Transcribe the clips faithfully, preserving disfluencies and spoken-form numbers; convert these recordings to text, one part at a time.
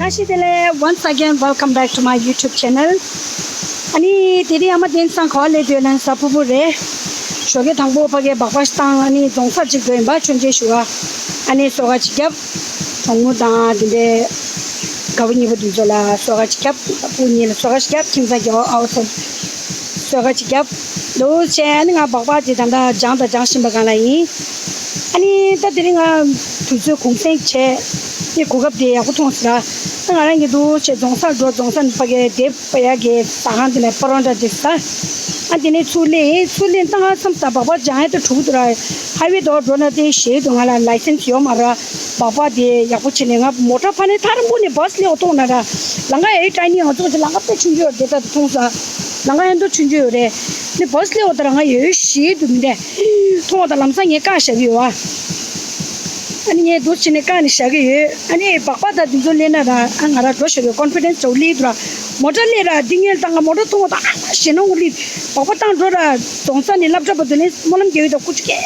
བཀྲ་ཤིས་བདེ་ལེགས། Once again, welcome back to my YouTube channel. ཨ་ནི་དེ་རིང་ཨ་མ་བསྟན་སང་ག་པར་སླེབས་འདུག་ལབ་ན་གཟའ་ཕུར་བུ་རེད། ཞོགས་ཀས་དང་པོ་ཕ་གིར་སྦག་སྦག་ཞིག་བཏང་། ཨ་ནི་རྫོང་སར་ཅིག་འགྲོ་ཡིན་པ། མཆོད་མཇལ་ཞུ་བ། ཨ་ནི་གསོལ་ཁ་ཅིག་བརྒྱབ། གྲོགས་མོ་དང་དེ་འདྲའི་དགའ་བོ་ཉེ་བོ་དེ་ཚོ་ལ་གསོལ་ཁ་ཅིག་བརྒྱབ། ཕྲུ་གུ་གཉིས་ལ་གསོལ་ཁ་ཅིག་བརྒྱབ། ཁྱིམ་ཚང་རྒྱལ་བ་ཨའོ་ཚོ་གསོལ་ཁ་ཅིག་བརྒྱབ། འདུག་བྱས་ཨ་ནི་ང་སྦག་སྦག་ཅིག་ད་ལྟ་སྦྱངས་དང་སྦྱང་བཞིན་པ་སྒང་ལ་ཡིན། ཨ་ནི་ད་དེ་རིང་ང་དུས་ཚོད་གུང་སེང་བྱས། ངས་གོ་སྐབས་དེ་ཡག་པོ་མཐོང་སོང་ར། ད་ང་རང་གིས་འདུག་བྱས་རྫོང་སར་འགྲོ། རྫོང་སར་ཕ་གིར་དེབ་པ་ཡག་གི་ཟ་ཁང་དེ་ལ་པ་རོན་ཊ་དེ་ཟ། ཨ་དེ་ནས་ཚུར་སླེབས། ཚུར་སླེབས་ད་ང་མཚམས་ད་སྦག་སྦག་སྦྱང་ཡག་ད་གྲུག་འདུག་ར། ཧའི་ཝེ་དོག་འགྲོ་ན་དེ་ཞེད་འདུག་ང་ལ་ལའི་སེན་སི་ཡོད་མ་རེད། སྦག་སྦག་དེ་ཡག་པོ་བྱས་ནས། ང་མོ་ཊ་ཕ་ནས་ཐག་རིང་པོ་ནས་བྷ་སི་སླེབས་པ་མཐོང་ན་ར། ལམ་ཁ་ཡ་ཡི་ཊའི་ནི་ང་ཚོ་ལམ་ཁ་དཔེ་ཆུང་ཆུང་ཡོད་རེད། དེ་ལྟར་མཐོང་ས་ལམ་ཁ་ཡ་འདུག་ཆུང་ཆུང་ཡོད་རེད། ནི་བྷ་སི་སླེབས་པ་ད་ར་ང་ཡ་ཡི་ཞེད་འདུག་མི་འདྲ་མཐོང་བ་དང་ལམ་སང་ངས་བཀག་བཞག་གི་ཡོད་ཨ། ཨ་ནི་ངས་འདུག་བྱས་ནས་བཀག་ནས་བཞག་གི་ཡོད། ཨ་ནི་སྦག་སྦག་དང་དེ་ཚོ་སླེབས་ན་ར། ཨ་ང་ར་འགྲོ་བཞག་གི་ཡོད། ཀོན་ཕི་ཌེན་སི་འདྲ་བོ་སླེབས་འདུག་ར། མོ་ཊ་སླེབས་ར། འདི་ངས་ད་ང་མོ་ཊ་མཐོང་བ་དང་ཨ་ཞེད་སྣང་ངོ་སླེབས། སྦག་སྦག་བཏང་འགྲོ་ར། རྫོང་ས་ནས་སློབ་གྲྭ་བར་དུ་ནས་སྨོན་ལམ་རྒྱག་ཡོད་ད། ཀུ་ཅི་ཀེ་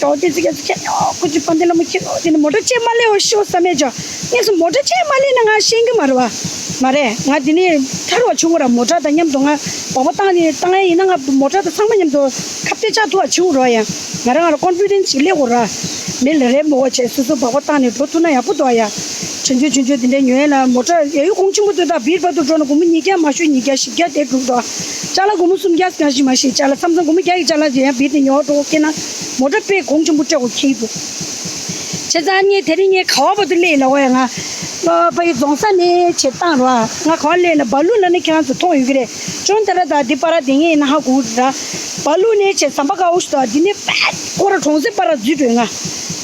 ཀྱོག་ཏི་ཙི་ཀྱ་ཙི་ཀྱ་ཀྱོག་ཀུ་ཅི་དཔལ་ལྡན་ལྷ་མོ་ཁྱེད་རོགས་དེ་ནས་མོ་ཊ་ཅིག་མ་སླེབས་པ་ཤོག་བསམ་མེད་ཅོག་ངས་སུ་མོ་ཊ་ཅིག་མ་སླེབས་ན་ང་ཤེས་ཀྱི་མ་རེད་བ། མ་རེད། ང་དེ་ནས་ཐར་བ་བྱུང་བ་ར། མོ་ཊ་དང་མཉམ་དུ་ང་སྦག་སྦག་བཏང་ནས་བཏང་ཡ་ཡིན་ན། ང་མོ་ཊ་དང་ཚང་མ་མཉམ་དུ་ཁ་གཏད་བཅག་ཐུབ་པ་བྱུང་རོགས་ཡ། ང་རང་ང་ལ་ཀོན་ཕི་ཌེན་སི་ཞིག་སླེབས་དགོས་ར། མི་ལ་རེ་མོ་བ་བྱས་སོ་སོ་སྦག་སྦག་བཏང་ནས་འགྲོ་ཐུབ་ན་ཡག་པོ་འདུག་ཡ། ཆུང་ཆུང་ཆུང་ཆུང་དེ་འདྲ་ཉོ་ཡ་ལ། མོ་ཊ་ཡ་ཡུ་གོང་ཆེན་པོ་འདུག་ད་བིར་བར་དུ་འགྲོ་ན་སྒོར་མོ་ཉིས་བརྒྱ་མ་ཞུ་ཉིས་བརྒྱ་བཞི་བརྒྱ་དེ་འགྲུབ་འགྲོ། ཅ་ལག་སྒོར་མོ་སུམ་བརྒྱ་གང་ཞིག་མ་ཞིག་ཅ་ལག་མཚམས་མཚམས་སྒོར་མོ་བརྒྱ་ཡི་ཅ་ལག་ཅིག་ཡང་བིར་དེ་ཉོ་འགྲོ་སྐྱེས་ན། མོ་ཊ་དཔེ་གོང་ཆེན་པོ་སྤྲད་དགོས་ཁེལ་འདུག་བྱས་ཙང་ངས་དེ་རིང་ངས་ག་བ་བར་དུ་སླེབས་ལབ་པ་ཡ། ང་ཕ་གི་རྫོང་ས་ནས་ཆེ་བཏང་ར། ང་ག་བ་སླེབས་ན། བ་ལུ་ལབ་ན་ཁྱེད་རང་ཚོ་མཐོང་ཡོད་ཀྱི་རེད། ཅོན་ཏ་ར་དང་འདི་པ་ར་དེ་ངས་ཡིན་ན་ཧ་གོ་གི་ར། བ་ལུ་ནས་ཆེ་ཟམ་པ་དཀར་པོ་ཞིག་དང་འདི་ནས་པད་ཀོ་ར་གྲོང་གསེབ་པ་ར་འཛུལ་འགྲོ་ཡ། ང་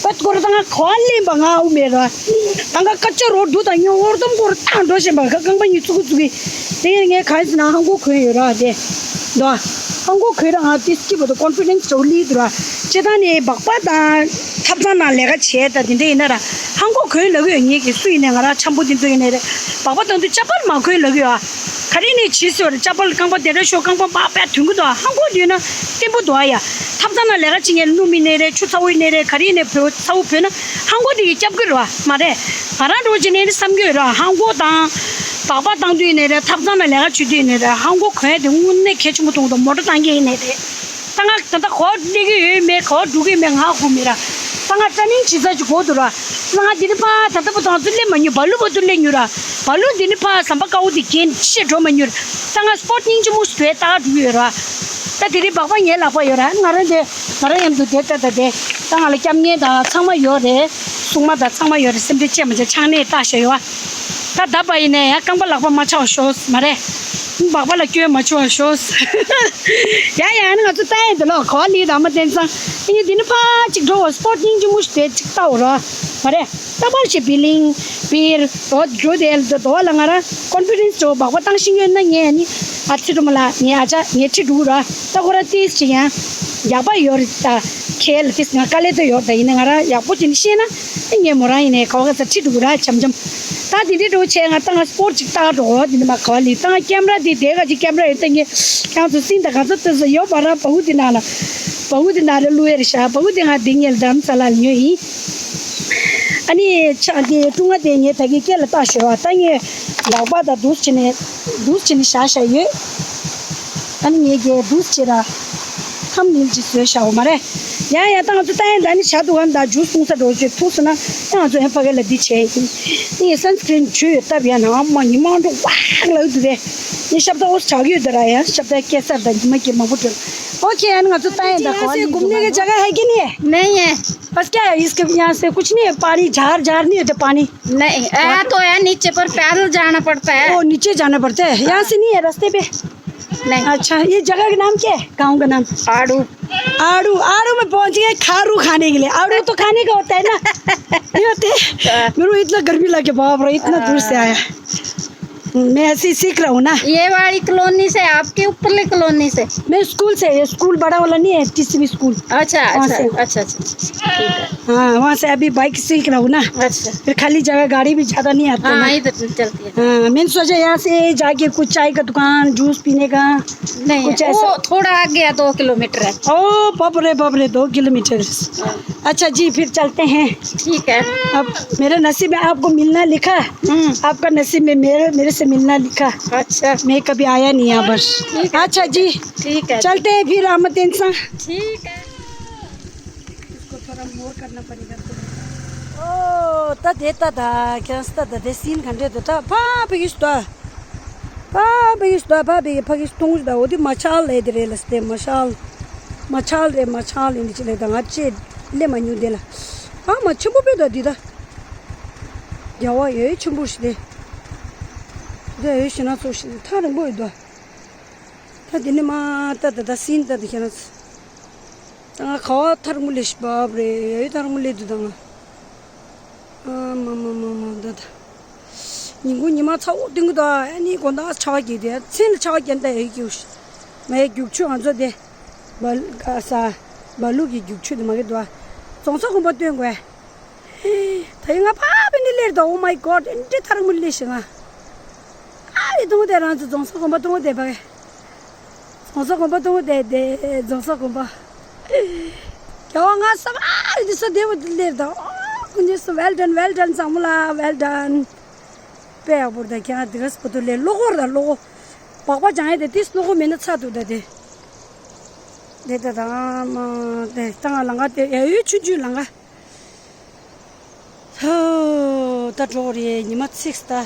པད་ཀོ་ར་ད་ང་ག་བ་སླེབས་པ་ང་ཨུ་མེད་ར། ད་ང་ཀ་ཅ་རོ་འདུག་དང་ཉོ་འོར་དམ་ཀོ་ར་བཏང་འགྲོ་བཞིན་པ། ཁ་རྐང་པ་གཉིས་བཙུགས་བཙུགས་གི། དེ་ངས་གང་ཡིན་ཟེར་ན་ཧང་གོ་གོན་ཡོད་ར། དེ་འདུག་ཨ། ཧང་གོ་གོན་ར་ང་དེ་སྐྱིད་པོ་དང་ཀོན་ཕི་ཌེན་སི་འདྲ་བོ་སླེབས་འདུག་ར། སྤྱིར་བཏང་ནས་སྦག་སྦག་དང་ཐབ་ཚང་ནང་ལས་ཀ་བྱས་དང་དེ་འདྲ་ཡིན་ན་ར། ཧང་གོ་གོན་ལབ་ཀྱི་ཡོད། ངེད་ཀྱི་སུ་ཡིན་ནའི་ང་རང་འཆམ་པོ་དེ་ཚོ་ཡིན་ནའི་རེད། སྦག་སྦག་བཏང་དུས་ཅ་པལ་མ་གོན་ལབ་ཀྱི་ཡོད་ཨ། ག་རེ་ནས་བྱིས་སོ་རེད། ཅ་པལ་རྐང་པ་དེ་འདྲ་ཤོར་རྐང་པ་པག་པག་དོན་གྱི་འདུག་ཨ། ཧང་གོ་དེ་ཡོད་ན་བརྟན་པོ་འདུག་ཨ་ཡ། ཐབ་ཚང་ནང་ལས་ཀ་བྱེད་མཁན་སྣུམ་ཡིན་ནའི་རེད། ཆུ་ཚ་པོ་ཡིན་ནའི་རེད། ག་རེ་ཡིན་ནའི་བོས་ཚ་པོ་བོས་ན་ཧང་གོ་དེ་གིས་སྐྱོབ་ཀྱི་རེད་བ། མ་རེད། ང་རང་འདྲ་བོ་བྱས་ནའི་བསམ་གྱི་ཡོད་ར། ཧང་གོ་དང་སྦག་སྦག་བཏང་དུས་ཡིན་ནའི་རེད། ཐབ་ཚང་ནང་ལས་ཀ་བྱེད་དུས་ཡིན་ནའི་རེད། ཧང་གོ་གོན་ཡ་དེ་དངོས་གནས་གལ་ཆེན་པོ་མཐོང་འདུག་མོ་ཊ་བཏང་མཁན་ཡིན་ནའི་རེད། ད་ང་ད་ལྟ་ག་པར་སླེབས་ཀྱི་ཡོད་མེད་ག་པར་འགྲོ་གི་ཡོད་མེད་ང་ཧ་གོ་མེད་ར། ད་ང་ཊེ་རེ་ནིང་བྱེད་ས་ཅིག་དགོས་འདུག་ར། ད་ང་འདི་ནས་ཕར་ད་ལྟ་བར་དུ་ང་ཚོ་སླེབས་མ་མྱོང་། བ་ལུ་བར་དུ་སླེབས་མྱོང་ར། བ་ལུ་འདི་ནས་ཕར་ཟམ་པ་དཀར་པོ་འདི་བརྒལ་ནས་ཕྱིར་འགྲོ་མ་མྱོང་ར། ད་ང་སི་པོ་ཊི་སྙིང་རྗེ་མོ་ཞིག་དེ་ལྟ་ག་འགྲོ་གི་ཡོད་ར། ད་དེ་རིང་སྦག་སྦག་ངའི་ལག་པར་ཡོད་ར། ང་རང་དེ་ང་རང་མཉམ་དུ་དེ་ལྟ་ད་དེ་ད་ང་ལ་སྐྱབས་མགོན་དང་ཚང་མ་ཡོད་རེད། སྲུང་མ་དང་ཚང་མ་ཡོད་རེད། སེམས་ཁྲལ་བྱེད་མ་བྱེད་ཆང་ནས་བཏགས་བཞག་ཡོད་ཨ། ད་ད་བ་ཡིན་ནའི་ཡང་རྐང་པ་ལག་པ་མ་ཆག་པ་ཤོག་མ་རེད། སྦག་སྦག་ལ་སྐྱོན་མ་བྱུང་བ་ཤོག་ཡ་ཡ་ང་ཚོ་ལྟ་ཡ་འདི་ལོ་ག་པར་སླེབས་དང་མ་བསྟན་ཙང་། ཨ་ནི་འདི་ནས་ཕར་ཅིག་འགྲོ་བ། སི་པོ་ཊི་སྙིང་རྗེ་མོ་ཞིག་དེ་ཅིག་ལྟ་འོ་ར། མ་རེད། ད་བར་ཞིག་བི་ལིང་བིར་འོ་འགྲོ་དེ་ལ་དོ་བ་ལ་ང་རང་ཀོན་ཕི་ཌེན་སི་འདྲ་བོ་སྦག་སྦག་བཏང་ཤེས་ཡོད་ན། ངས་ཨ་ནི་ཨ་ཙི་སྒྲོལ་མ་ལགས། ངའི་ཨ་ཅག་ངས་ཁྲིད་འགྲོ་ར། ད་ཁོ་རང་ཏིས་ཅིག་ཡང་ཡག་པ་ཡོད་རེད། ད་ཁེལ་ཏིས་ང་དཀའ་ལས་ད་ཡོད། ད་ཡིན་ན་ང་རང་ཡག་པོ་བྱས་ནས་ཤེས་ན་ངས་མོ་རང་ཡིན་ནའི་ག་བ་ག་ས་ཁྲིད་འགྲོ་ར་འཆམ་འཆམ། ད་དེ་འདྲའི་འགྲོ་བྱས་ང་ད་ང་སི་པོ་ཊི་ཅིག་ལྟ་འགྲོ་འོ། དེ་ནས་མ་ག་བ་ལི་ད་ང་ཀེམ་ར་དེ་དེ་ག་ཅིག་ཀེམ་ར་ཡོད། ད་ངས་ཁྱང་ཚོ་སིན་ད་ག་ཚོད་ཏིས་ཡོད་པ་ར། བ་འུ་དེ་ནང་ལ་བ་འུ་དེ་ནང་རེ་བླུག་ཡ་རེད་ཤག་བ་འུ་དེ་ང་དེ་ངས་ལ་དམ་ས་ལ་ཉོས་ཡིན། ཨ་ནི་ཆ་དེ་ཀྲུང་ང་དེ་ངས་ད་གི་སྐེ་ལ་བཏགས་ཞོར་བ། ད་ངས་ལག་པ་ད་འདུག་བྱས་ནས་འདུག་བྱས་ནས་བཞག་བཞག་ཡོད། ཨ་ནི་ངས་ཀྱི་འདུག་བྱས་ར་ཐམ་ནིལ་ཅིག་བཟོས་བཞག་པ་མ་རེད། ཡ་ཡ་ད་ང་ཚོ་ལྟ་ཡ་ད་ནི་བྱ་འདུག་གམ། ད་ཇུས་འཐུང་ས་འགྲོ་བྱས་ཐུག་སོང་ན་ད་ང་ཚོ་ཡང་ཕ་གི་ལ་འདི་བྱས་ཡིན། ངས་སན་སི་ཀི་རིན་བྱུས་ཡོད་སྟབས་ཡ་ན་མ་ཉི་མ་འགྲོ་ཝག་ལ་འུ་འདུག་རེད། ངས་ཞབས་ད་འོ་ཆག་ཡོད་ད་ར། ཡ་ཞབས་ད་སྐྱེ་སར་ད་ཉི་མ་སྐྱེ་མང་པོ་འགྲོ། ཨོ་ཁེ། ཨ་ནི་ང་ཚོ་ལྟ་ཡ་ད་ག་བ་ཡིན་འདུག་མ་རེད། नहीं है। बस क्या है, इसके यहाँ से कुछ नहीं है, पानी झार झार नहीं होते पानी। नहीं, यहाँ तो है, नीचे पर पैदल जाना पड़ता है। ओ, नीचे जाना पड़ता है, यहाँ से नहीं है रास्ते पे। नहीं। अच्छा, ये जगह का नाम क्या है, गांव का नाम? आड़ू। आड़ू, आड़ू में पहुंच गए खारू खाने के लिए। आड़ू तो खाने का होता है ना, नहीं होते? मेरे को इतना गर्मी लगे, बाप रे, इतना दूर से आया। मैं ऐसे ही सीख रहा हूँ ना। ये वाली कॉलोनी से, आपके ऊपरली कॉलोनी से? मैं स्कूल से, ये स्कूल बड़ा वाला नहीं है, टीसीबी स्कूल। अच्छा, वहाँ अच्छा, से। अच्छा, अच्छा, ठीक है। हाँ, वहाँ से अभी बाइक सीख रहा हूँ ना। अच्छा। फिर खाली जगह गाड़ी भी ज्यादा नहीं आता हाँ, ना। इधर चलती है। हाँ, मैंने सोचा यहाँ से जाके कुछ चाय का दुकान, जूस पीने का, नहीं, कुछ ऐसा। वो थोड़ा आगे है, दो किलोमीटर है। ओ, बाप रे, बाप रे, दो किलोमीटर। हाँ। अच्छा जी, फिर चलते हैं। ठीक है। अब मेरे नसीब में आपको मिलना लिखा, हम्म। आपका नसीब में मेरे, मेरे से मिलना लिखा। अच्छा। मैं कभी आया नहीं यहाँ पर। ठीक है, अच्छा जी, ठीक है। चलते हैं फिर, अहमद इंसान। ठीक है। इसको थोड़ा मोर करना पड़ेगा। ओ, ད་དེ་ད་ད་ཁྱེད་རང་ད་ད་དེ་སིན་ག་འདྲས་ད་ད་ཕ་བི་གིས་ད། ཕ་བི་གིས་ད་ཕ་བི་གིས་ཕ་གིས་སྟོང་ད། འོ་དེ་མ་ཆག་ལས་དེ་རེད་ལ་སྟེ། མ་ཆག་མ་ཆག་རེད། མ་ཆག་ལས་འདི་ཅི་ལས་ད་ང་ཅེ་ལས་མ་ཉུང་དེ་ལ། ཨ་མ་ཆེན་པོ་པོ་ད་འདི་ད། རྒྱ་བ་ཡོད་ཆེན་པོ་ཞིག་དེ། འདི་ཡོད་ཞེ་ན་ཚོ་ཞིག་ཐག་རིང་པོ་ཡོད་དོ། ད་འདི་ནི་མ་ད་ད་ད་སིན་ད་འདི་ཁྱེད་རང་ཚོ། ད་ང་ག་བ་ཐག་རིང་པོ་ལས་ཞིག་བབ་རེད། ཡོད་ཐག་རིང་པོ་ལས་འདུག་ད་ང་། ཨ་མ་མ་མ་མ་ད་ད། ཉིན་གུང་ཉི་མ་ཚ་བོ་སྟོན་གི་འདུག་ཨ་ནི་དགོང་དག་ཆར་པ་བརྒྱབ་དེ་མཚན་ལ་ཆར་པ་བརྒྱབ་ད་ཡོད་ཀྱི། ངའི་རྒྱུག་ཆུ་ང་ཚོ་དེ། བ་ག་ས། བ་ལུག་གི་རྒྱུག་ཆུ་དེ་མ་གི་འདུག་རྫོང་ས་དགོན་པ་སྟོན་དགོས། ད་ཡིན་ང་ཕ་བི་ནི་ལེར་ད། Oh my God, འདི་ཐག་རིང་པོ་ལས་ཞིག་ང་། ཨ་ཡི་དུང་དེ་རང་ཚོ་རྫོང་ས་དགོན་པ་སྟོན་དེ་བ་གི། རྫོང་ས་དགོན་པ་སྟོན་དེ་དེ་རྫོང་ས་དགོན་པ། རྒྱ་བ་ང་ས་མ་ཨ་ཡི་འདི་ས་དེ་བ་འདི་ལེར་ད། ཨོ་ཀུན་ཇི་སུ། Well done, well done ཚང་མ་ལ་well done། དཔེ་ཡག་པོ་རེད་ད། ཁྱེད་རང་འདི་ག་ས་པོ་ཏོ་ལས་བློ་ཁོག་རེད་ད། བློ་ཁོག་སྦག་སྦག་སྦྱང་ཡས་དེ་ཏིས་བློ་ཁོག་མེད་ན་ཚ་འདུག་ད་དེ། དེ་ད་ད་མ་དེ་ད་ང་ལང་ག་དེ་ཡ་ཡུལ་ཆུང་ཆུང་ལང་ག་ཧོ། ད་འགྲོ་རེད། ཉི་མ་ཚིགས་ད།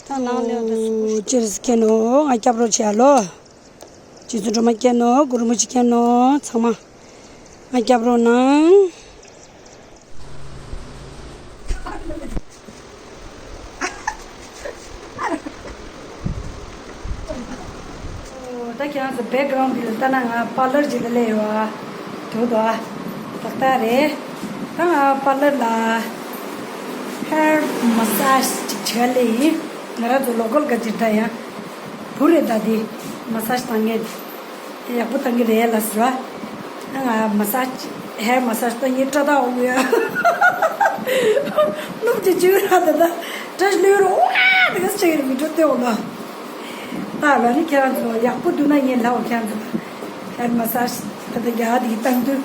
ད་ནང་ལེ་ད་སུ། ཅེར་སི་ཁེ་ནོ། ང་སྐྱབས་རོགས་བྱེད་ཨ་ལོ། རྗེ་བཙུན་སྒྲོལ་མ་མཁྱེན་ནོ། གུ་རུ་མུ་ཆེ་མཁྱེན་ནོ། ཚང་མ་ང་སྐྱབས་རོགས་གནང་། ད་ཁྱེད་རང་ཚོ་བེག་གྷ་རའུན་ཌི་ལ་ལྟ་ན་ང་པར་ལར་ཅིག་ལ་སླེབས་ཡོད་ཨ། དུ་དོ་ཨ། ཏག་ཏག་རེད། ད་ང་པར་ལར་ལ་ཧེར་མ་སཱཇ་ཅིག་བྱེད་ལེ་ཡིན། ང་རང་ཚོ་ལོ་ཀལ་ག་ཅིག་འདྲ་ཡང་བུ་རེད། ད་དེ་མ་སཱཇ་བཏང་མཁན་ཡག་པོ་བཏང་གི་རེད་ལ་ཟེར་བ། ང་མ་སཱཇ་ཧེར་མ་སཱཇ་ལྟ་ཉེ་སྐྲ་དག་འོ་ཡ། སྣུམ་གྱི་བཅུ་ར་ད་ད་བཀྲ་ཤིས་ལོས་རོ་ཨ་དེ་ག་ཆེ་གི་མི་འགྲོ་ལྟེ་འོ་ལ། ད་ལ་ནི་ཁྱེད་རང་ཚོ་ཡག་པོ་འདུག་ན་ངས་ལབ་འོ། ཁྱེད་རང་ཚོ་ཧེར་མ་སཱཇ་ད་ད་རྒྱ་དེ་གི་བཏང་དུས་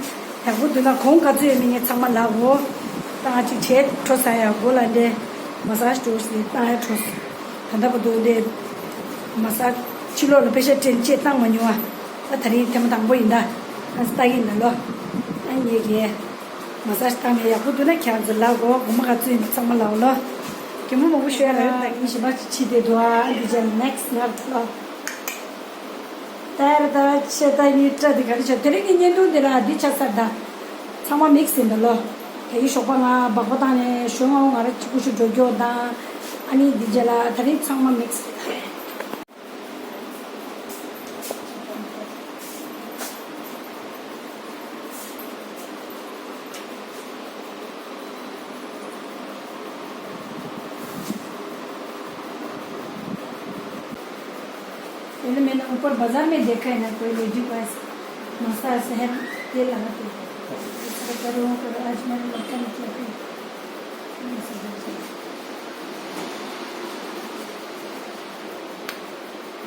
ཡག་པོ་འདུག་ན་གོང་ག་ཚོད་ཡོད་མེད་ངས་ཚང་མ་ལབ་འོ། ད་ང་ཅིག་བྱས་འཕྲོ་ས་ཡ་མགོ་ལ་འདྲེ་མ་སཱཇ་འགྲོ་ཞིག་བཏང་ཡ་འཕྲོ་ས། ད་ལྟ་བར་དུ་འདི་མ་སཱཇ་ཕྱི་ལོགས་ལ་པེ་ཤ་སྤྲད་ཅེས་བཏང་མ་མྱོང་བ། ད་ད་རིང་ཐེངས་མ་དང་པོ་ཡིན་ད། ཨ་ལྟ་གི་ཡིན་ད་ལོ། ཨ་ངས་ཀྱིས་མ་སཱཇ་བཏང་ནས་ཡག་པོ་འདུག་ན་ཁྱེད་རང་ཚོ་ལབ་དགོས། ངོ་མ་ག་ཚོད་ཡིན་ཚང་མ་ལབ་ལོ། གད་མོ་མང་པོ་ཤོར་ཡ་རེད། ད་ཉིན་ཞིག་མ་ཅིག་ཕྱིས་བསྡད་འདུག་ཨ་འདི་ཅན་ནེག་སི་ནར་ལོ། ད་ར་ད་ཆེ་ད་ཉིན་སྐྲ་འདི་ག་རེ་བྱ། དེ་རིང་གི་བརྙན་ཐུང་འདི་ར་འདི་ཆ་ཚར་ད། ཚང་མ་མིག་སི་ཡིན་ད་ལོ། ད་ཡི་ཞོགས་པ་ང་སྦག་སྦག་བཏང་ནས་ཞོན་ང་ང་ར་གཅིག་པུ་ཞིག་འགྲོ་རྒྱུ་དང་། ཨ་ནི་འདི་རྗེས་ལ་ད་རིང་ཚང་མ་མིག་སི་རེད། पहले मैंने ऊपर बाजार में देखा है ना, कोई लेडी को ऐसे मसाज है, तेल लगाते हैं। इस तरह करो, करो, आज मैंने मक्का निकला था।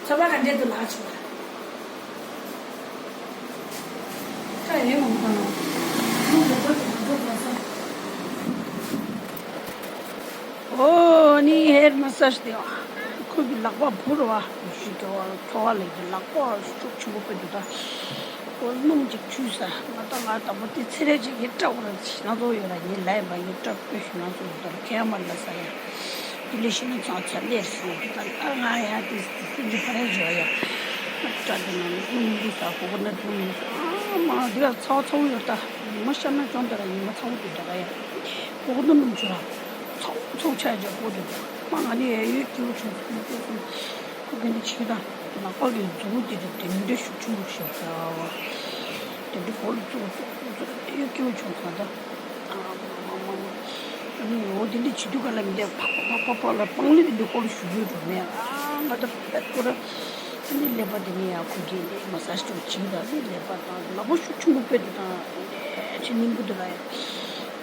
ཚོར་བ་ག་འདྲས་འདུག་ལགས་ཆོག་ལ། ཁ་ཡོད་མང་པོ་ནོ། ཨོ་ནི་ཧེར་མ་སཱཇ་དེ་ཁོ་གི་ལག་པ་འབུར་བ་ཞིག་གི་བར་ཐོ་བ་ལས་ཀྱི་ལག་པ་ཤུགས་ཆེན་པོ་སྤེལ་འདུག་ད། ཨོ་སྣུམ་གཅིག་བྱུགས་ས་ང་ད་ང་དང་པོ་དེ་ཚེ་རེ་གཅིག་གི་སྐྲ་བོ་ར་ཞིག་ན་ཚོ་ཡོད་ར་ངའི་ལས་པ་ངའི་སྐྲ་སྤོས་ཤིག་ན་ཚོ་ཡོད་ད་ར་ཁྱེད་མ་ལ་ས་ཡ། དེ་ལས་ཤི་ན་ཚང་ཚ་ལས་སོང་ད་ལ་ང་ཡ་དེ་སྲིད་ཀྱི་ཕ་ར་བཞོ་ཡ། སྐྲ་དེ་ན་སྣུམ་འདི་ས་གོ་གོ་ན་སྣུམ་འདི་ས་ཨ་མ་འདི་ལ་ཚ་བོ་ཚ་བོ་ཡོད་ད། ཉི་མ་ཤར་ན་ཅོང་དེ་ལ་ཉི་མ་ཚ་བོ་དེ་འདྲ་ག་ཡ། གོ་གོ་ན་སྣུམ་ཆུ་ར་ཚ་བོ་ཚ་བོ་ཆ་ཡ་གོ་དེ་འདྲ་མ་ང་ནི་ཡ་ཡོད་སྐྱིད་པོ་བྱུང་སོང་། ཁོ་གི་འདི་བྱེད་དང་། ལག་པ་གི་མཛུབ་མོ་དེ་དེ་འདྲ་ཤུགས་ཆེན་པོ་ཞིག་ཟ་བ། དེ་འདྲ་གོ་ལ་བཙུགས་བཙུགས་བཙུགས་བཙུགས་དེ་ཡོད་སྐྱིད་པོ་བྱུང་སོང་ད། ཨ་མ་མ་མ། ཨ་ནི་འོ་དེ་འདྲ་བྱེད་དུས་ག་ལ་མི་འདྲ་ཕག་ཕག་ཕག་ཕག་ལ་སྤང་ལི་དེ་འདྲ་གོ་ལ་ཞུ་རྒྱུ་འགྲོ་མེད་ཨ། ཨ་ད་པད་ཁོ་ར་ནི་ཀླད་པ་དེ་ནི་ཡག་པོ་གི་ནི་མ་སཱ་ཇི་ཅིག་བྱིན་ད་ནི་ཀླད་པ་དང་ལག་པ་ཤུགས་ཆེན་པོ་དཔེ་དེ་དང་ནི་ཆེ་སྙིང་པོ་དེ་ལ་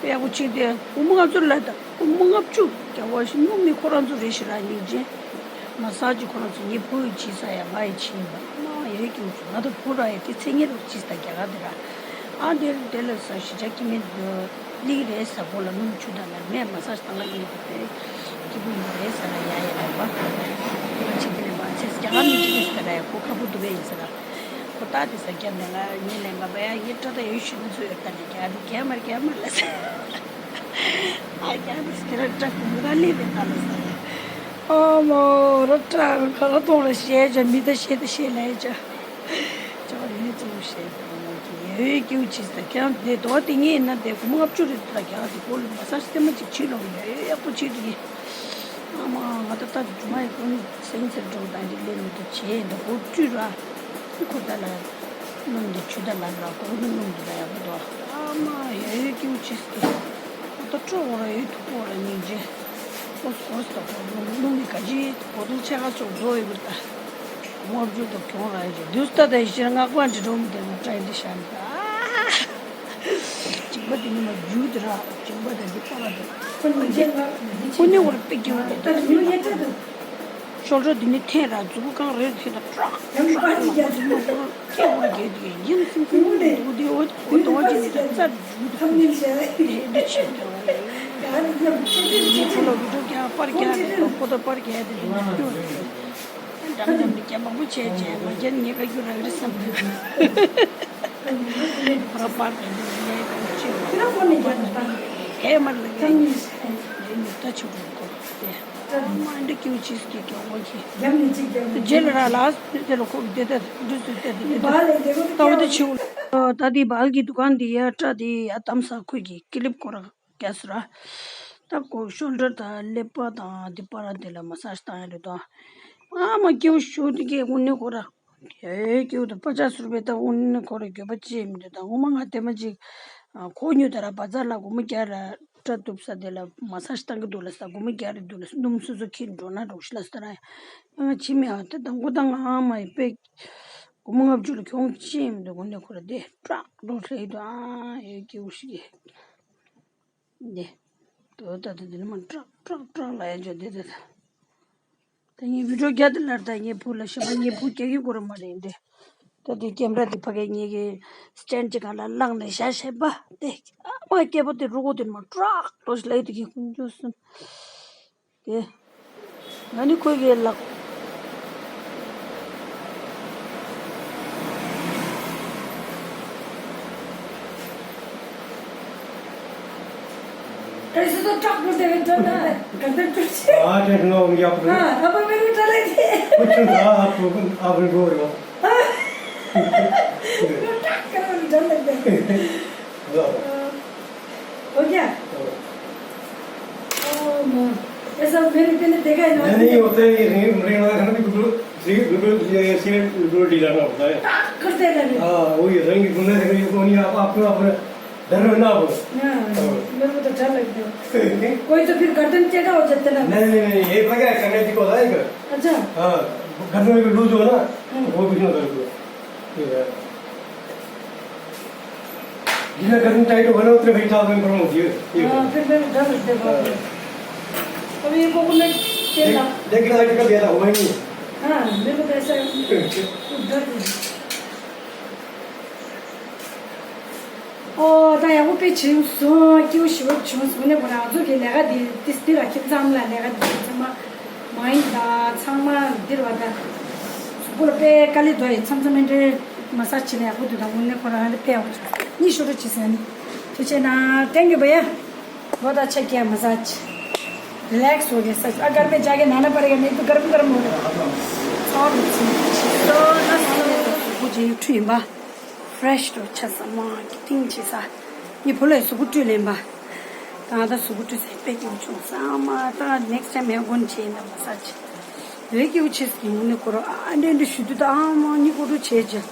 ཡག་པོ་བྱིན་ཏེ་སྒོར་མོ་ལྔ་བཅུ་ལ་ད་སྒོར་མོ་ལྔ་བཅུ་རྒྱག་པ་ཞིག་སྣུམ་ནི་ཁོ་རང་ཚོ་རེད་ཤི་ར་སྙིང་རྗེ། མ་སཱ་ཇི་ཁོ་རང་ཚོ་ངའི་བུ་ཡི་བྱིན་ས་ཡ་ང་ཡི་བྱིན་པ་མ་ཡོད་ཀྱི་འུ་ཚོ་ང་དང་བུ་ར་ཡ་དེ་ཚེ་ངེས་རོགས་བྱིན་ས་རྒྱ་གར་དེ་ར། ཨ་དེ་དེ་ལ་ས་གཞིས་ཆགས་ཀྱི་མི་འདུག་ལིག་རེད་ས་སྒོ་ལ་སྣུམ་ཆུ་དང་ལ་མེད་མ་ས་ཞིག་དང་ལ་ཡིན་དུ་པའི་སྐྱིད་པོ་ཡོད་རེད་ས་ལ་ཡ་ཡ་ལ་བ་ཅི་དེ་ལས་བ་ཚེ་རྒྱ་གར་མི་ཅི་རེད་ས་ལ་ཡ་ཁོ་ཁ་པོ་འདུག་པའི་ཡིན་ས་ལ་ཁོ་ཏག་དེ་ས་རྒྱབ་ནས་ལ་ངའི་ལན་པ་བ་ཡ་ཡི་སྐྲ་ད་ཡོད་ཤུ་ནི་ཚོ་ཡོད་ད་ལི་རྒྱ་རི་རྒྱ་མ་རྒྱ་མ་ལ་ས་ཨ་རྒྱ་མ་ས་དེ་ར་སྐྲ་ཁོ་མི་ག་ལི་རེད་ད་ལ་ས་ཨ་མོ་ར་སྐྲ་ཁ་ལ་གཏོང་ར་བཤད་ཅག་མི་ད་བཤད་ད་བཤད་ལ་ཡ་ཅག་ཅོག་ཡོད་ཙམ་བཤད་དགོས་ཀྱི་ཡོད་ཀྱིའུ་ཅིས་ད་ཁྱེད་རང་དེ་དོ་དེ་ངས་ན་དེ་སྒོར་མོ་ལྔ་བཅུ་རེད་ད་རྒྱ་དེ་སྒོར་ལ་མ་ས་སྟེ་མ་ཅིག་ཕྱིར་ལོག་ཡོད་ཡག་པོ་ཕྱིར་དུ་ཡིན། ཨ་མ་ང་ད་ལྟ་དུ་མ་ཡི་སྒོར་ནི་སེང་ཚེར་འགྲོ་ད་འདི་ལས་མི་འདུག་བྱས་འདི་སྒོར་བཅུ་ར་ཁོ་ད་ལ་སྣུམ་འདི་ཆུ་ད་ལ་ར་སྒོར་ནི་སྣུམ་འདི་ལ་ཡག་པོ་འདུག་ཨ་མ་ཡོད་ཡོད་ཀྱིའུ་ཅིས་ཏེ་ང་ད་སྤྲོ་བོ་ར་ཡོད་ཐུག་པོ་ར་སྙིང་རྗེ་ཨོ་སྒོར་ད་སྒོར་སྣུམ་སྣུམ་ནི་ག་ཅི་སྒོར་ནི་ཆེ་ག་ཅོག་འགྲོ་ཡོད་པ་ད། མོར་བརྗོད་དུ་གྱོང་ར་ཡི་དུས་ལྟ་དེ་ཤེར་ང་ཀོན་ཏི་འགྲོ་མི་དེ་ང་ཀྲའི་འདི་ཤ་ནི་ད། ཅིག་པ་དེ་ནི་མ་རྒྱུ་དེ་ར་ཅིག་པ་དེ་འདི་པ་ར་དེ། ཁོ་ནི་ཅན་ང་འདི་ཅི་ཁོ་ནི་བར་པེ་གྱི་བར་ད་ཉུ་ཡེ་ཏྲ་དུ། ཤོལ་ཌར་དེ་ནི་འཐེན་ར་མཛུ་གུ་གང་རེད་དེ་ད་ཀྲག་ཡང་ཀྲག་པ་ཅིག་ཡང་ཅིག་མ་ཁོ་ཁྱེད་བར་གྱི་དེ་ཡིན་སིང་སིང་དུ་དེ་འོ་དེ་འོ་དེ་བ་ཅིག་ནི་ད་རྩ་རྒྱུ་དེ་ཁོ་ནི་དེ་འདི་ཆེ་དེ་བ་རེད། ངའི་ཕུ་ལ་བི་ཌིའོ་རྒྱག་པར་རྒྱག་རེད་ཁོ་ད་པར་རྒྱག་དེ་དེ་ནི་སྐྱོ་རེད། འགྲམ་འགྲམ་དུ་རྒྱབ་མང་པོ་བྱས་རྗེས་མ་རྒྱབ་ངེས་པ་རྒྱུ་རག་རེད་བསམ་འདུག་ཁོ་ར་པར་དུ་འདུག་ངས་གང་ཅི་ཡོད་ཁོ་ནས་རྒྱབ་ནས་བཏང་། ཧེ་མར་ལ་ངས་ངས་ཉོ་ད་ཆུ་བུར་གོ་དེ་ཨ་མ་འདི་ཀྱུ་ཅིས་ཀྱི་གྱོང་བོ་གྱི་རྒྱབ་ནས་གཅིག་རྒྱབ་ནས་རྗེས་ལ་ར་ལ་དེ་ལ་ཁོ་གི་དེ་ལྟ་འདྲི་སུ་དེ་དེ་དེ་ལྟ་བ་དེ་ཆུ་ད་དེ་བལ་གྱི་འདུ་ཁང་དེ་ཡ་སྐྲ་དེ་ཡ་དམ་ས་ཁོས་ཀྱི་ཀི་ལིབ་ཁོ་ར། རྒྱ་སུ་ར། ད་ཁོ་ཤོལ་ཌར་དང་ཀླད་པ་དང་འདི་པ་ར་འདི་ལ་མ་སཱ་ཇི་བཏང་ཡ་རེད་དོ། ཨ་མ་སྐྱེའུ་ཤོ་འདི་གའི་དངོས་གནས་ཁོ་ར། ཧེ་སྐྱེའུ་དང་པ་ཅག་ཟུར་པའི་ད་དངོས་གནས་ཁོ་ར་འགྱོད་པ་ཅི་མི་འདུག་ད་ངོ་མ་ང་དེ་མ་ཅིག་ཁོ་ཉོ་ད་ར་བ་ཛར་ལ་སྒོར་མོ་བརྒྱ་ར་སྐྲ་གཏུབ་ས་དེ་ལ་མ་སཱ་ཇི་བཏང་གི་འདུག་ལ་ས་སྒོར་མོ་བརྒྱ་རེ་འདུག་ལ་སྣུམ་སོ་སོ་ཁྱེར་འགྲོ་ན་འགྲོ་ཤི་ལ་ས་ད་ར་ཡ་ང་ཕྱི་མི་ཨ་ད་དང་ཁོ་དང་ཨ་མ་ཡི་པེ་སྒོར་མོ་ལྔ་བཅུ་ལ་གྱོང་ཅི་མི་འདུག་དངོས་གནས་ཁོ་ར་དེ་སྐྲག་འགྲོ་ལྷེ་འདུག་ཨ་ཡེ་སྐྱེའུ་ཤི་གི་འདི། དོ་ད་ད་འདི་ནི་མ་ཀྲག་ཀྲག་ཀྲག་ལ་ཡ་འཇོ་འདི་ད་ད། ད་ངའི་བི་ཌིའོ་རྒྱ་དེ་ལར་ད་ངའི་བུ་ལ་ཞེ་པ་ངའི་བུ་རྒྱ་གི་གོ་ར་མ་རེད་འདི། ད་འདི་ཀེམ་ར་འདི་ཕ་གའི་ངའི་གི་སི་ཊེན་ཌི་ཅིག་ག་ལ་བླངས་ནས་བཞག་ཤེས་པ་དེ། ཨ་མ་སྐྱེས་པོ་དེ་རུ་གོ་དེ་མ་ཀྲག་ཏོ་ཞིག་ལ་ཡི་དེ་གི་ཁུང་ཇོ་སུན། དེ། ང་ནི་ཁོའི་གི་ལག་ཨེ་སི་ཏོ་ཀྲག་པོ་དེ་བས་ཀྲག་ན་ག་དེ་ཀྲག་ཆེ། ཨ་དེ་ནོ་ཡག་པོ། ཨ་ཨ་པ་མེ་རུ་ཀྲག་ལེ་ཆེ། ཁོ་ཆུང་ད་ཨ་པོ་ཨ་པོ་གོ་ཡོ། ཀྲག་ཀ་རུ་ཀྲག་ལེ་ཆེ། ཨོ་ཡ། ཨོ་མ། ཨེ་ས་མེ་རུ་ཀེ་ནེ་དེ་ག་ཡ་ན། ནི་ཡོ་ཏེ་ཡི་རིང་རིང་ལ་ཁ་ནི་གུ་རུ་ཟི་གུ་རུ་ཟི་ཟི་གུ་རུ་ལི་ལ་ནོ་ད་ཡ། ཀྲག་ཀར་དེ་ལ་རེ། ཨ་ཨོ་ཡི་རིང་གི་གུ་ནེ་རིང་གི་གོ་ནི་ཨ་པ་ཨ་པོ་ཨ་པོ། ད་རུང་ན་བོ། ང་མེ་རུ་ད་གྲ་ལ་གྱོ། ཁོའི་ཚོ་ཕིར་གར་ཏན་ཅེ་ཀ་བ་ཅེ་ཏེ་ན། ནེ་ནེ་ནེ་ཡེ་ཕ་ག་ཁ་ནེ་ཏི་ཀོ་ལ་ཡེ་ག། ཨ་ཅག་ཨ་གར་ཏན་གི་ལུ་ཛོ་ན། ཨུ། བོ་གི་ཤོ་ད་རུ་ཀོ། ཡེ་ཡ། ཡིན་ན་གར་ཏན་ཅེ་ཀ་བ་ན་ཏེ་ཕི་ཏ་བེན་པོ་ལོང་ཡེ། ཨ་ཕིར་ཕིར་ད་རུ་ཏེ་བ། ཨ་བི་ཀོ་ཀོ་ནེ་ཏེ་ན། ལེ་གི་ལ་ཏི་ཀ་ཏེ་ད་ཝེ་ནི། ཨ་མེ་རུ་ད་ས་ཡ་ཏུ་ད་ཏི། ཨོ་ད་ཡག་པོ་དཔེ་བྱུང་སོང་། སྐྱིད་པོ་ཞེ་པོ་བྱུང་སོང་། དངོས་གནས་ཁོ་རང་ང་ཚོ་གི་ལས་ཀ་འདི་ཏིས་ཏི་ལ་ཁྱིམ་ཚང་ལ་ལས་ཀ་འདི་ཚང་མ་མ་ཡིན་ད་ཚང་མ་འདིར་བ་ད་གཟུགས་པོ་ལ་དཔེ་དཀའ་ལས་འདུག་ཡིན་མཚམས་མཚམས་མེ་འདྲེ་མ་སཱ་ཇི་བྱས་ན་ཡག་པོ་འདུག་ད་དངོས་གནས་ཁོ་རང་ང་ཚོ་དཔེ་ཡག་པོ་བྱུང་། གཉིད་ཤོར་འགྲོ་བྱེད་ཟེར་ནི། ཐུགས་རྗེ་ཆེ་གནང་། Thank you भैया। बहुत अच्छा किया मसाज। रिलैक्स हो गया सच। आ, घर में जाके नहाना पड़ेगा, नहीं तो गर्म गर्म हो रहा। और तो ना सामने तो कुछ ही उठी बा। ཕྲེ་ཤི་འགྲོ་ཆ་ས་མ་གི་ཏིང་ཆེ་ས། ངའི་བུ་ལ་གཟུགས་པོ་བཀྲུས་ལེན་པ། ད་ང་ད་གཟུགས་པོ་བཀྲུས་ས་དཔེ་སྐྱིད་པོ་བྱུང་ས་མ། ད་ནེགསི་ཊའིམ་ཡང་དགོན་བྱས་ཡིན་ན་མ་ས་ཆེ། ལས་སྐྱིད་པོ་བྱས་ས་གི་ངུ་ནི་ཁོ་རོ་ཨ་འདྲེ་འདྲེ་ཞུ་དུས་ད་ཨ་མ་ནི་ཁོ་རོ་བྱས་ཅི།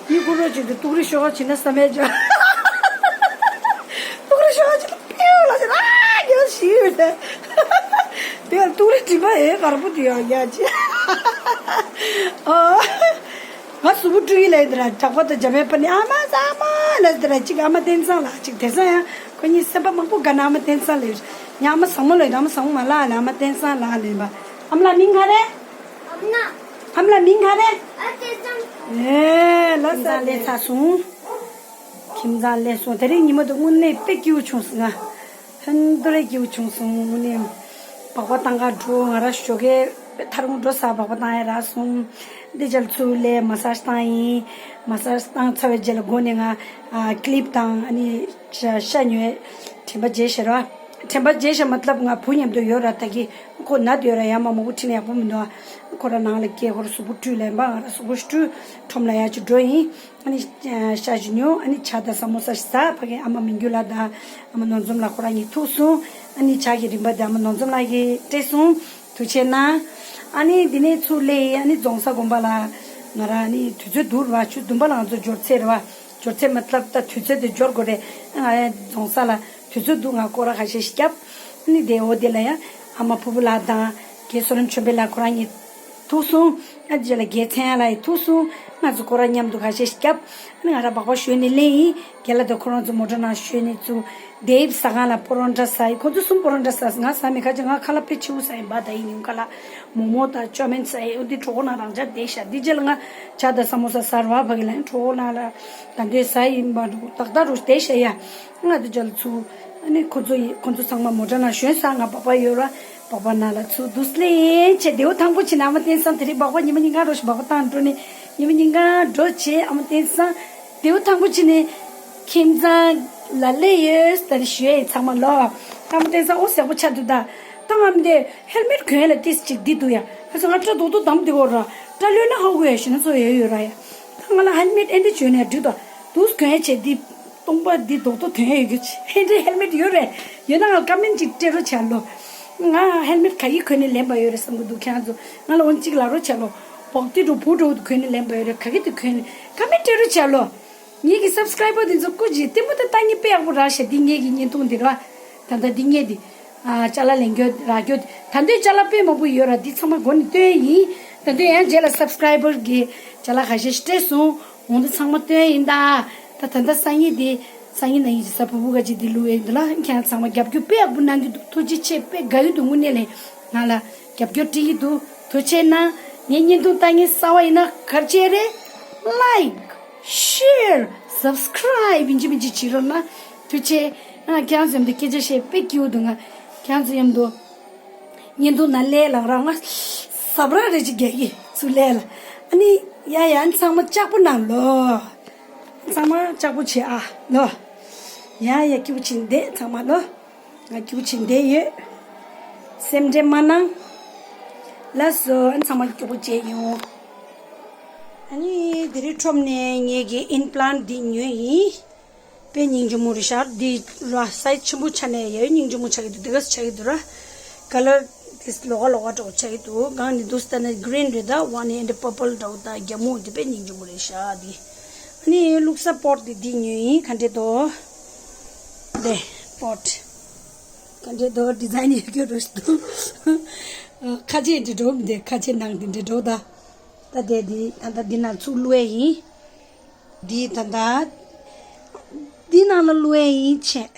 ནི་ཁོ་རོ་བྱས་དུས་ཏུག་རི་ཤོག་བྱས་ན་ས་མེད་ཅི། ཏུག་རི་ཤོག་བྱས་ན་པིའུ་ལ་བྱས་ན་ཨ་རྒྱ་ཞིག་ཡོད་དེ། དེ་ཡང་ཏུག་རི་དྲི་མ་ཨེ་དཀར་པོ་དེ་ཡང་རྒྱ་ཅི། ཨོ། ང་གཟུགས་པོ་བཀྲུ་ཡི་ལབ་དེ་ར་གྲགས་པ་དང་འཇམ་དཔལ་པ་ནི་ཨ་མ་ཟ་མ་ལབ་དེ་ར་གཅིག་ཨ་མ་བསྟན་བཟང་ལགས་གཅིག་དེང་སང་ཡང་ཁོ་གཉིས་སེམས་པ་མང་པོ་དགའ་ན་ཨ་མ་བསྟན་བཟང་ལབ་ཡོད། ངས་ཨ་མ་བཟང་མོ་ལབ་ཡོད། ཨ་མ་བཟང་མོ་མ་ལབ་ལབ་ཨ་མ་བསྟན་བཟང་ལབ་ལབ་ཡིན་པ། ཨ་མ་ལགས་མིང་ག་རེ། ཨ་མ་ལགས་མིང་ག་རེ། ཨེ་ལ་ས་ལས་ཚར་སོང་། ཁྱིམ་ཚང་ལས་སོང་། དེ་རིང་ཉི་མ་དང་དངོས་གནས་དཔེ་སྐྱིད་པོ་བྱུང་སོང་ང་། ཧན་དོ་རེ་སྐྱིད་པོ་བྱུང་སོང་། དངོས་གནས་སྦག་སྦག་བཏང་ག་འགྲོ། ང་ར་ཞོགས་ཀས་ཐར་འོང་འགྲོ་ས་སྦག་སྦག་བཏང་ཡ་རག་སོང་། འདི་རྗེས་ལ་ཚུར་ལས་མ་སཱ་ཇི་བཏང་ཡིན། མ་སཱ་ཇི་བཏང་ཚར་བའི་རྗེས་ལ་སྒོ་ནས་ང་ཨ་ཀི་ལིབ་དང་ཨ་ནི་ཤ་ཤ་ཉོས། དྲན་པ་བརྗེད་ཤག་ར། དྲན་པ་བརྗེད་ཤག་མ་ལབ་ང་བུ་མཉམ་དུ་ཡོད་ར། ད་གི་ཁོ་ན་དུ་ཡོད་ར། ཡ་མ་མང་པོ་ཁྲིད་ན་ཡག་པོ་མི་འདུག་ཨ་ཁོ་ར་ནང་ལ་སྐྱེལ། ཁོ་ར་གཟུགས་པོ་བཀྲུས་ལབ་ཡིན་པ། ང་ར་གཟུགས་པོ་བཀྲུས་ཁྲོམ་ལ་ཡ་ཅིག་འགྲོ་ཡིན། ཨ་ནི་ཨ་ཤ་ཞིག་ཉོ། ཨ་ནི་ཇ་དང་ས་མོ་ས་ཞིག་ཟ། ཕ་གི་ཨ་མ་མི་འགྱུར་ལགས་དང་ཨ་མ་ནོར་འཛོམས་ལགས་ཁོ་རང་གཉིས་ཐུག་སོང་། ཨ་ནི་ཇ་གི་རིན་པ་དེ་ཨ་མ་ནོར་འཛོམས་ལགས་ཀྱིས་སྤྲད་སོང་། ཐུགས་རྗེ་གནང་། ཨ་ནི་འདི་ནས་ཚུར་སླེབས་ཡིན། ཨ་ནི་རྫོང་གསར་དགོན་པ་ལ་ང་རང་ཨ་ནི་དུས་ཚོད་འདུག་ར། ཆུ་ཚོད་བདུན་པ་ལ་ང་ཚོ་འབྱོར་ཚར་ར་བ། འབྱོར་ཚར་མ་ལབ་ད་དུས་ཚོད་དེ་འབྱོར་དགོས་རེད། ང་རྫོང་གསར་ལ་དུས་ཚོད་འདུག་ང་སྐོར་ར་ཁ་ཤས་ཤིག་བརྒྱབ། ཨ་ནི་དེ་འོ་དེ་ལ་ཡང་ཨ་མ་ཕུར་བུ་ལགས་དང་རྒན་བསོད་ནམས་ཆོས་འཕེལ་ལགས་ཁོ་རང་གཉིས་ཐུག་སོང་། ཨ་ནི་རྗེས་ལ་རྒན་མཚན་ཡ་ལགས་ཡང་ཐུག་སོང་། ང་ཚོ་སྐོར་ར་མཉམ་དུ་ཁ་ཤས་ཤིག་བརྒྱབ། ཨ་ནི་ང་ར་སྦག་སྦག་ཞོན་ནས་སླེབས་ཡིན། རྒན་ལགས་དང་ཁོ་རང་ཚོ་མོ་ཊ་ནང་ཞོན་ནས་ཚུར་དེབ་ཟ་ཁང་ལ་པོ་རོན་ཊ་ཟ་ཡིན། ཁོ་ཚོ་གསུམ་པོ་རོན་ཊ་ཟ། ང་ཟ་མེད། ཁ་ཅིག་ང་ཁ་ལག་དཔེ་ཆེ་བོ་ཟ་ཡིན་པ། ད་ཡིན་ཡིན་ཁ་ལག་མོག་མོག་དང་ཅོ་མིན་ཟ་ཡིན། འོ་འདི་གྲོད་ཁོག་ནང་རང་འཇགས་བསྡད་ཤག་འདི་རྗེས་ལ་ང་ཇ་དང་ས་མོ་ས་ཟ་ར་བ། ཕ་གི་ལ་ཡང་གྲོད་ཁོག་ནང་ལ་ད་འདོད་ཟ་ཡིན་པ་འདུག་ཏག་ཏག་རུ་བསྡད་ཤག་ཡ། ང་འདི་རྗེས་ལ་ཚུར་ཨ་ནི་ཁོ་ཚོ་ཡི་ཁོ་ཚོ་ཚང་མ་མོ་ཊ་ནང་ཞོན་སོང་། ང་སྦག་སྦག་ཡོད་ར། སྦག་སྦག་ནང་ལ་ཚུར་འདུག་སེ་ལེན་བྱས་བདེ་པོ་ཐང་པོ་བྱས་ནས་ཨ་མ་བསྟན་བཟང་དེ་རིང་སྦག་སྦག་ཉི་མ་ཉིན་གང་འགྲོ་ཞིག་སྦག་སྦག་བཏང་འགྲོ་ནས་ཉི་མ་ཉིན་གང་འགྲོ་བྱས་ཨ་མ་བསྟན་བཟང་བདེ་པོ་ཐང་པོ་བྱས་ནས་ཁྱིམ་ཚང་ལ་སླེབས་ཡོད་ཟེར་ཞུ་ཡ་ཡིན། ཚང་མ་ལོ། ཨ་མ་བསྟན་བཟང་འོ་ཟེར་པོ་ཆགས་འདུག་ད་ད་ང་མི་འདི་ཧེལ་མེད་གོན་ཡ་ལ་ཏིས་ཅིག་འདི་འདུག་ཡ། ཁ་སང་ང་སྐྲ་རྡོག་རྡོག་བསྡམས་འདུག་གོ་ར། སྐྲ་ལོས་ན་ཧ་གོ་ཡ་ཞུ་ན་ཚོ་ཡོད་ཡོད་ར་ཡ། ད་ང་ལ་ཧེལ་མེད་ཨེ་འདྲ་བྱོས་ནས་འགྲིག་ད། འདུག་གོན་ཡ་བྱས་འདི། སྟོང་པ་འདི་རྡོག་རྡོག་ཐོན་ཡོད་རྒྱུ་ཅི། ཧེ་འདྲའི་ཧེལ་མེད་ཡོད་རེད། ཡོད་ན་ང་ཀ་མེན་ཅིག་སྤྲད་རོགས་བྱ་ལོ། ང་ཧེལ་མེད་ག་གི་གོན་ནས་ལེན་པ་ཡོད་རེད་བསམ་གི་འདུག་ཁྱེད་རང་ཚོ་ང་ལ་འོན་ཅིག་ལབ་རོགས་བྱ་ལོ། བོག་ཏི་འགྲོ་བུ་འགྲོ་གོན་ནས་ལེན་པ་ཡོད་རེད། ག་གི་དེ་གོན་ནས་ཀ་མེན་སྤྲད་རོགས་བྱ་ལོ། ངེད་ཀྱི་སབ་སི་ཀ་རའི་བར་དེ་ཚོ་སྐུ་མཁྱེན་ལྟད་མོ་དེ་ལྟ་སྙིང་དཔེ་ཡག་པོ་རག་ཤག་འདི་ངེད་ཀྱི་བརྙན་ཐུང་འདི་ར། ད་ལྟ་འདི་ངེད་འདི། ཨ་ཅ་ལག་ལེན་རྒྱུ་རག་རྒྱུ་ད་འདོད་ཅ་ལག་དཔེ་མང་པོ་ཡོད་ར། འདི་ཚང་མ་སྒོ་ནས་སྟོན་ཡིན། ད་འདོད་ཡང་རྗེས་ལ་སབ་སི་ཀ་རའི་བར་གྱི་ཅ་ལག་ཁ་ཤས་ཤིག་སྤྲད་སོང་། འོང་དུ་ཚང་མ་སྟོན་ཡིན་ད། ད་ད་ལྟ་སང་ཉིན་དེ་སང་ཉིན་ན་ཡིན་གཟའ་ཕུར་བུ་ག་ཅིག་དེ་ལུས་ཡིན་འདུག་ལ། ཁྱེད་ཚང་མ་རྒྱབ་སྐྱོར་དཔེ་ཡག་པོ་གནང་གི་འདུག་ཐུགས་རྗེ་ཆེ། དཔེ་དགའ་གི་འདུག་དངོས་གནས་ལས་ང་ལ་རྒྱབ་སྐྱོར་སྤྲད་ཀྱི་འདུག་ཐུགས་རྗེ་ཆེ་གནང་། ངའི་བརྙན་ཐུང་ལྟ་མཁན་གསར་པ་ཡིན་ན་ག་རེ་བྱེད་རེད། ལའིཀ། ཤེར། སབ་སི་ཀ་རའིབ་ཡིན་གཅིག་མིན་གཅིག་བྱེད་རོགས་གནང་། ཐུགས་རྗེ་ཆེ། ང་ཁྱེད་རང་ཚོ་མཉམ་དུ་སྐད་ཆ་བཤད་དཔེ་སྐྱིད་པོ་འདུག་ང་ཁྱེད་རང་ཚོ་མཉམ་དུ། བརྙན་ཐུང་ནང་སླེབས་ལབ་ར་ང་ཟབ་ར་རེ་ཅིག་རྒྱག་གི་ཚུར་སླེབས་ལ། ཨ་ནི་ཡ་ཡ་ཨ་ནི་ཚང་མ་ལྕགས་པོ་གནང་ལོ། ཚང་མ་ལྕགས་པོ་བྱེད་ཨ་ལོ། ཡ་ཡ་སྐྱིད་པོ་བྱེད་བསྡད་ཚང་མ་ལོ། ང་སྐྱིད་པོ་བྱེད་བསྡད་ཡོད། སེམས་ཁྲལ་མ་གནང་། ལགས་སོ། ཨ་ནི་ཚང་མ་སྐྱིད་པོ་བྱེད་ཡོང་། ཨ་ནི་དེ་རིང་ཁྲོམ་ནས་ངེད་ཀྱི་ཨིམ་པི་ལན་འདི་ཉོས་ཡིན། དཔེ་སྙིང་རྗེ་མོ་རེད་ཤག་འདི་ར་སའི་ཛི་ཆེན་པོ་ཆགས་ནས་ཡ་སྙིང་རྗེ་མོ་ཆགས་ཀྱི་འདུག་འདི་ག་ས་ཆགས་ཀྱི་འདུག་ར། ཀ་ལར་དེ་ལོགས་ཀ་ལོགས་ཀ་འདྲ་པོ་ཆགས་ཀྱི་འདུག་སྒང་ནས་འདུག་ལྟ་ན་གི་རིན་རེད། ད་ཝན་ཨེན་ཌི་པར་པལ་འདྲ་པོ་ད་རྒྱ་མོ་འདི་དཔེ་སྙིང་རྗེ་མོ་རེད་ཤག་འདི། ཨ་ནི་བླུགས་ས་པོཊ་འདི་འདི་ཉོས་ཡིན། ག་འདྲས་འདུག་འདི་པོཊ་ག་འདྲས་འདུག་ཌི་ཛའིན་ཡོད་རྒྱུ་རེད་འདུག་ཁ་ཆེ་འདྲ་འགྲོ་མི་འདུག་ཁ་ཆེ་ནང་འདི་འདྲ་འགྲོ་ད། ད་དེ་འདི་ད་ལྟ་འདི་ནང་ཚུར་བླུགས་ཡ་ཡིན། འདི་ད་ལྟ་འདི་ནང་ལ་བླུགས་ཡ་ཡིན་བྱས།